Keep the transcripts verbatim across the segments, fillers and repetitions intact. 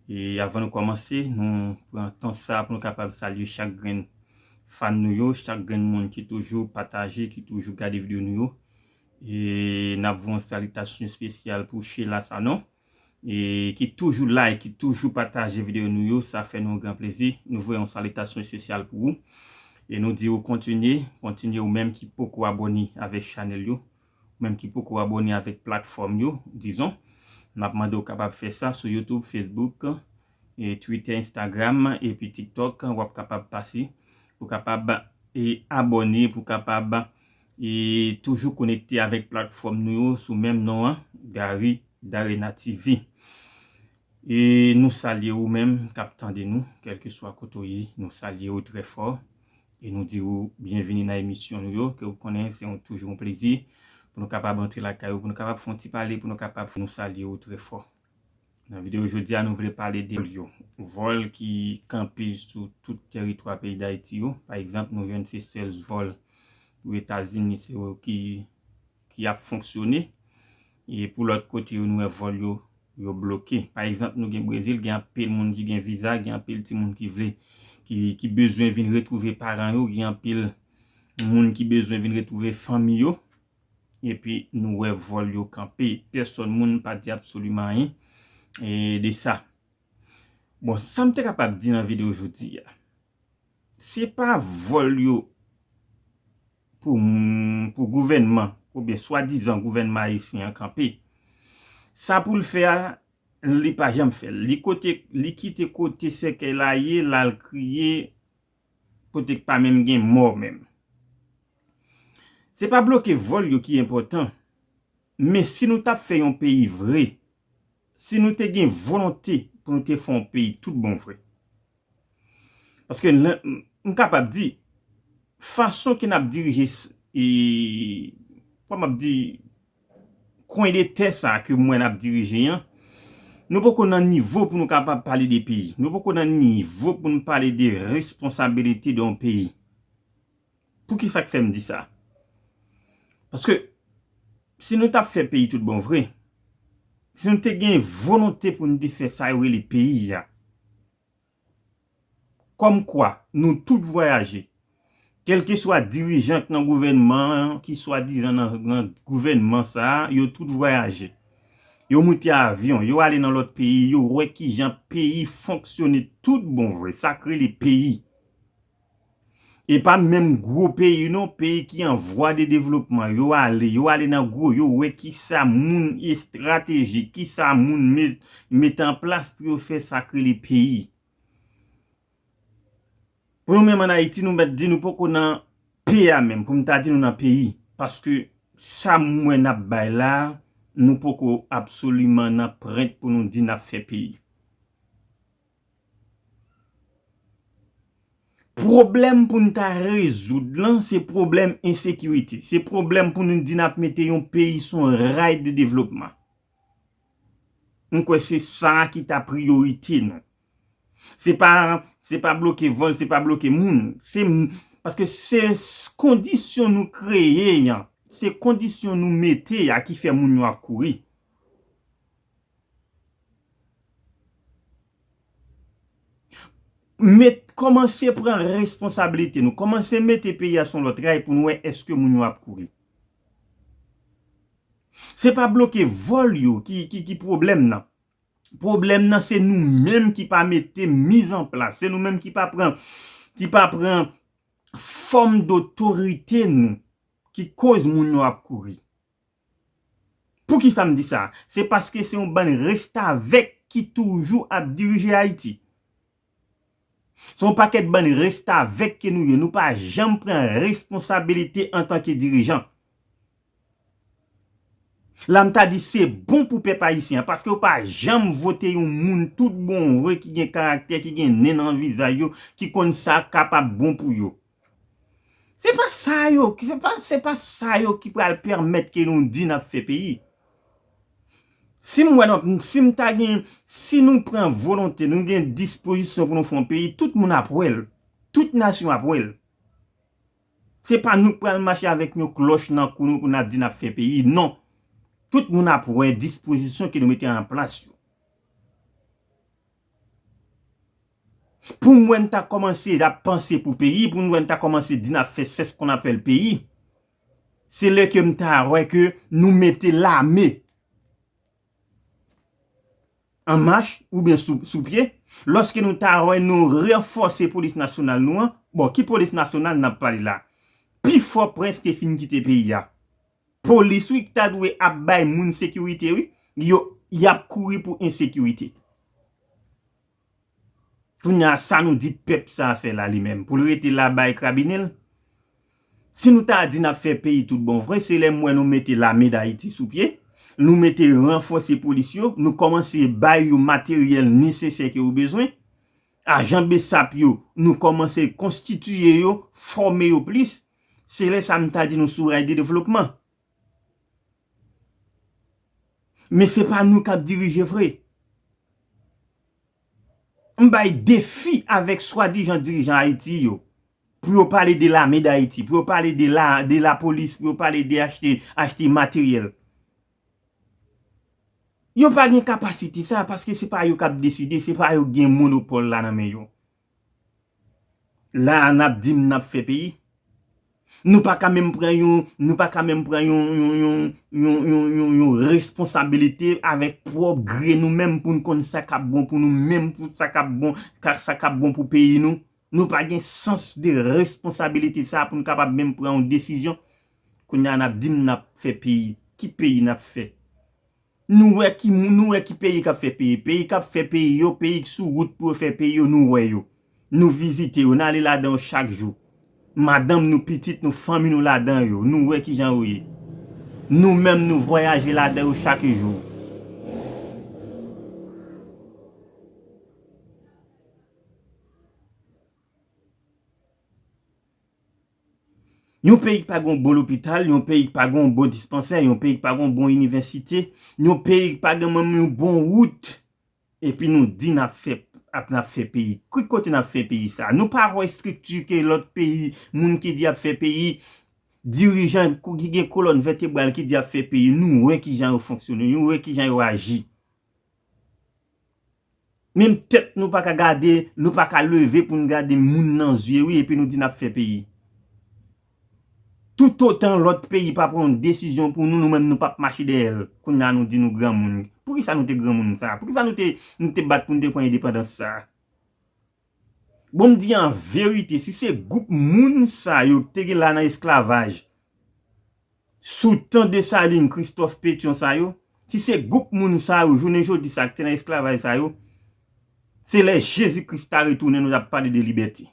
E avan nou kòmanse, nou pran tan sa pou nou kapab salye chak grenn fan nou yo, chak grenn moun ki toujou pataje, ki toujou gade videyo nou yo. E n ap voye yon salitasyon espesyal pou Sheila Sanon, e ki toujou like, ki toujou pataje videyo nou yo. Sa fè nou yon gran plezi. Nou voye yon salitasyon espesyal pou ou. E nou di ou kontinye, kontinye ou menm ki poko abòne avèk chanèl yo, ou menm ki poko abòne avèk platfòm yo, dizon. N ap mande w kapab fè sa sou YouTube, Facebook, e Twitter, Instagram, epi TikTok. W ap kapab pase pou kapab e abòne, pou kapab e toujou konekte avèk platfòm nou yo sou menm non an, Gary Darena T V. E nou salye ou menm k ap tande nou, kèlkeswa kote w ye, nou salye ou trè fò. E nou di ou byenvini nan emisyon nou yo, ke ou konnen se yon, toujou yon plezi pou nou kapab antre lakay ou, pou nou kapab fè yon ti pale, pou nou kapab, nou salye ou trè fò. Nan videyo jodi a, nou vle pale de vòl yo. Vòl ki kanpe sou tout teritwa peyi Dayiti yo. Pa egzanp, nou jwenn se sèl vòl pou Etazini, se yo ki, ki ap fonksyone. E pou lòt kote yo, nou wè vòl yo, yo bloke. Pa egzanp, nou gen Brezil, gen anpil moun ki gen viza, gen anpil timoun ki vle, ki, ki bezwen vin retwouve paran yo, gen anpil moun ki bezwen vin retwouve fanmi yo. Epi nou wè vòl yo kanpe. Pèsòn moun pa di absoliman anyen, e, de sa. Bon, sa m te kapab di nan videyo jodi a, se pa vòl yo pou, pou gouvènman, oubyen swadizan gouvènman ayisyen an kanpe. Sa pou l fè a, li pa janm fè l. Li kote, li kite kote sèkèy la ye, l al kriye kote k pa menm gen mò menm. Se pa bloke vòl yo ki enpòtan, men si nou t ap fè yon peyi vre, si nou te gen volonte pou nou te fè yon peyi tout bon vre. Paske lè, m, m kapab di, fason ke n ap dirije s-, e, kòman m ap di, kwen de tè sa ke m wè n ap dirije an, nou poko nan nivo pou nou kapab pale de peyi. Nou poko nan nivo pou nou pale de responsabilite de yon peyi. Poukisa k fè m di sa? Paske si nou t ap fè peyi tout bon vre, si nou te gen volonte pou nou te fè sa yo rele peyi a, kòmkwa nou tout vwayaje, kèlkeswa dirijan k nan gouvènman an, ki swadizan nan, nan gouvènman sa a, yo tout vwayaje. Yo moute avyon, yo ale nan lòt peyi, yo wè kijan peyi fonksyone tout bon vre, sa k rele peyi. E pa menm gwo peyi non, peyi ki an vwa de devlopman, yo ale, yo ale nan gwo, yo wè kisa moun estratejik, kisa moun me-, mete an plas pou yo fè sa k rele peyi. Pou nou menm ann Ayiti, nou mèt di nou poko nan P a menm, pou m ta di nou nan peyi. Paske sa m wè n ap bay la, nou poko absoliman nan prent pou nou di n ap fè peyi. Pwoblèm pou n ta rezoud lan, se pwoblèm ensekirite. Se pwoblèm pou nou di n ap mete yon peyi sou yon ray de devlopman. M kwè se sa ki ta priyorite nou. Se pa, se pa bloke vòl, se pa bloke moun. Se m-, paske se s-, kondisyon nou kreye an, se kondisyon nou mete a ki fè moun yo ap kouri. Met, kòmanse pran responsablite nou, kòmanse mete peyi a sou lòt ray pou n wè èske moun yo ap kouri. Se pa bloke vòl yo ki, ki, ki pwoblèm nan. Pwoblèm nan se nou menm ki pa mete miz an plas, se nou menm ki pa pran, ki pa pran fòm dotorite nou ki koz moun yo ap kouri. Poukisa m di sa? Se paske se yon bann restavèk ki toujou ap dirije Ayiti. Se yon pakèt bann restavèk ke nou ye. Nou pa janm pran responsabilite antanke dirijan. La m ta di se bon pou pèp ayisyen an, paske yo pa janm vote yon moun tout bon vre ki gen karaktè, ki gen nen nan vizaj yo, ki konn sa k kapab bon pou yo. Se pa sa yo, se pa, se pa sa yo ki pral pèmèt ke nou di n ap fè peyi. Si m wè n ap, si m ta gen, si nou pran volonte, nou gen dispozisyon pou nou fè yon peyi, tout moun ap wè l. Tout nasyon ap wè l. Se pa nou k pral mache avèk yon klòch nan kou nou pou n ap di n ap fè peyi, non. Tout moun ap wè dispozisyon ke nou mete an plas yo. Pou m wè n ta kòmanse ap panse pou peyi, pou m wè n ta kòmanse di n ap fè sèks konn apèl peyi, se lè ke m ta wè ke nou mete lame an mach oubyen sou, sou pye, lòske nou ta wè nou ranfòse polis nasyonal nou an, bon, ki polis nasyonal n ap pale la? Pi fò prèske fin kite peyi a. Polis, wi, ki ta dwe ap bay moun sekirite, wi, yo, y ap kouri pou ensekirite. Kounye a, sa nou di pèp sa a fè la li menm? Pou l rete la bay krabinen l? Si nou ta di n ap fè peyi tout bon vre, se lè m wè nou mete lame Dayiti sou pye, nou mete ranfòse polis yo, nou kòmanse bay yo materyèl nesesè ke yo bezwen, ajan besap yo, nou kòmanse konstitiye yo, fòme yo plis, se lè sa a m ta di nou sou ray de devlopman. Men se pa nou k ap dirije vre. M bay defi avèk swadizan dirijan Ayiti yo, pou yo pale de lame Dayiti, pou yo pale de la, de lapolis, pou yo pale de achte, achte materyèl. Yo pa gen kapasite sa, paske se pa yo k ap deside, se pa yo k gen monopòl la nan men yo. La a, n ap di m n ap fè peyi. Nou pa ka menm pran yon, nou pa ka menm pran yon, yon, yon, yon, yon, yon, yon responsabilite avèk pwòp gre nou menm pou n konn sa k ap bon pou nou menm, pou sa k ap bon, ka, sa k ap bon pou peyi nou. Nou pa gen sans de responsabilite sa a pou n kapab menm pran yon desizyon. Kounye a, n ap di m n ap fè peyi. Ki peyi n ap fè? Nou wè ki moun, nou wè ki peyi k ap fè peyi. Peyi k ap fè peyi yo, peyi k sou wout pou yo fè peyi yo, nou wè yo. Nou vizite yo, n ale ladan yo chak jou. Madanm nou, pitit nou, fanmi nou ladan yo, nou wè kijan yo ye. Nou menm, nou vwayaje ladan yo chak jou. Yon peyi ki pa gen yon bon lopital, yon peyi ki pa gen yon bon dispansè, yon peyi ki pa gen yon bon inivèsite, yon peyi ki pa gen menm yon bon wout. Epi nou di n ap fè, ap, n ap fè peyi. Ki kote n ap fè peyi sa? Nou pa wè estrikti ke lòt peyi, moun ki di ap fè peyi, dirijan kou-, ki gen kolòn vètebral ki di ap fè peyi, nou wè kijan yo fonksyone, nou wè kijan yo aji. Menm tèt nou pa ka gade, nou pa ka leve pou n gade moun nan zye, wi, epi nou di n ap fè peyi. Toutotan lòt peyi pa pran yon desizyon pou nou, nou menm nou p ap mache dèyè l. Kounye a nou di nou granmoun. Poukisa nou te granmoun sa? Poukisa nou te, nou te bat pou nou te pran endepandans sa? Bon, m di an verite, si se gwoup moun sa yo ki te gen la nan esklavaj, sou tan Desalin, Kristòf, Petyon sa yo, si se gwoup moun sa yo, jounen jodi sa, ki te nan esklavaj sa yo, se lè Jezi Kris ta retounen, nou t ap pale de libète.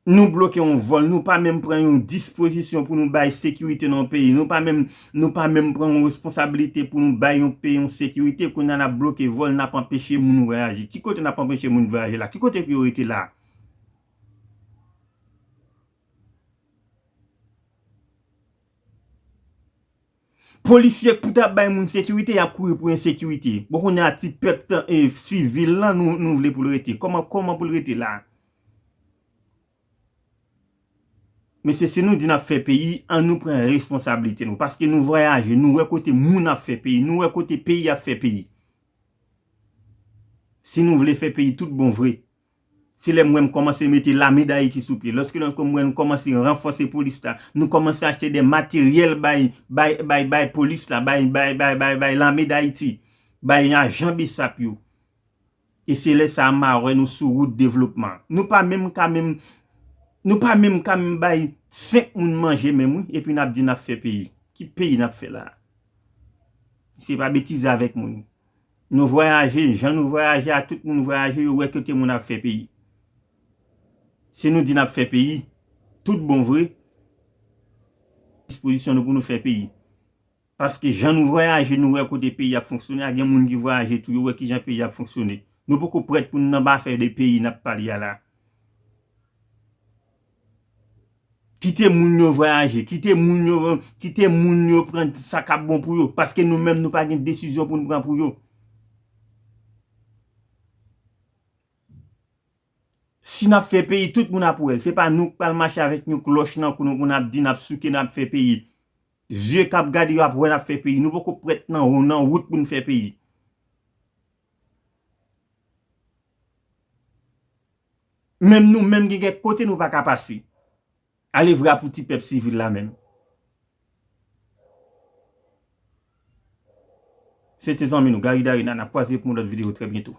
Nou bloke yon vòl, nou pa menm pran yon dispozisyon pou nou bay sekirite nan yon peyi. Nou pa menm, nou pa menm pran yon responsabilite pou nou bay yon peyi yon sekirite. Kounye a n ap bloke vòl, n ap anpeche moun vwayaje. Ki kote n ap anpeche moun vwayaje la? Ki kote pou yo rete la? Polisye pou ta bay moun sekirite, y ap kouri pou ensekirite. Bon, kounye a ti pèp tan, e, sivil lan, nou, nou vle pou l rete. Kòman, kòman pou l rete la? Mesye, si nou di n ap fè peyi, an nou pran responsablite nou. Paske nou vwayaje, nou wè kote moun ap fè peyi, nou wè kote peyi ap fè peyi. Si nou vle fè peyi tout bon vre, se lè m wè m kòmanse mete lame Dayiti sou pye. Lòske, lòske m wè n kòmanse ranfòse polis la, nou kòmanse achte de materyèl bay, bay, bay, bay polis la, bay, bay, bay, bay, bay lame Dayiti, bay ajan besap yo. E se lè sa a m a wè nou sou wout devlopman. Nou pa menm ka menm, nou pa menm ka menm bay senk moun manje menm, wi, epi n ap di n ap fè peyi. Ki peyi n ap fè la? Se pa betize avèk moun. Nou vwayaje, jan nou vwayaje a, tout moun vwayaje, yo wè kote moun ap fè peyi. Si nou di n ap fè peyi, tout bon vre, dispozisyon nou pou nou fè peyi. Paske jan nou vwayaje, nou wè kote peyi ap fonksyone a, gen moun ki vwayaje tou, yo wè kijan peyi ap fonksyone. Nou poko prèt pou n nan afè de peyi n ap pale a la. Kite moun yo vwayaje, kite moun yo, kite moun yo pran sa k ap bon pou yo, paske nou menm nou pa gen desizyon pou n pran pou yo. Si n ap fè peyi, tout moun ap wè l. Se pa nou k pral mache avèk yon klòch nan kou nou pou n ap di n ap souke, n ap fè peyi. Zye k ap gade yo ap wè n ap fè peyi. Nou poko prèt nan, nan wout pou n fè peyi. Menm nou menm gen kèk kote nou pa ka pase. Ale vra pou ti pèp sivil la menm. Se te zanmi nou Gary Darina, n ap kwaze pou yon lòt videyo trè byento.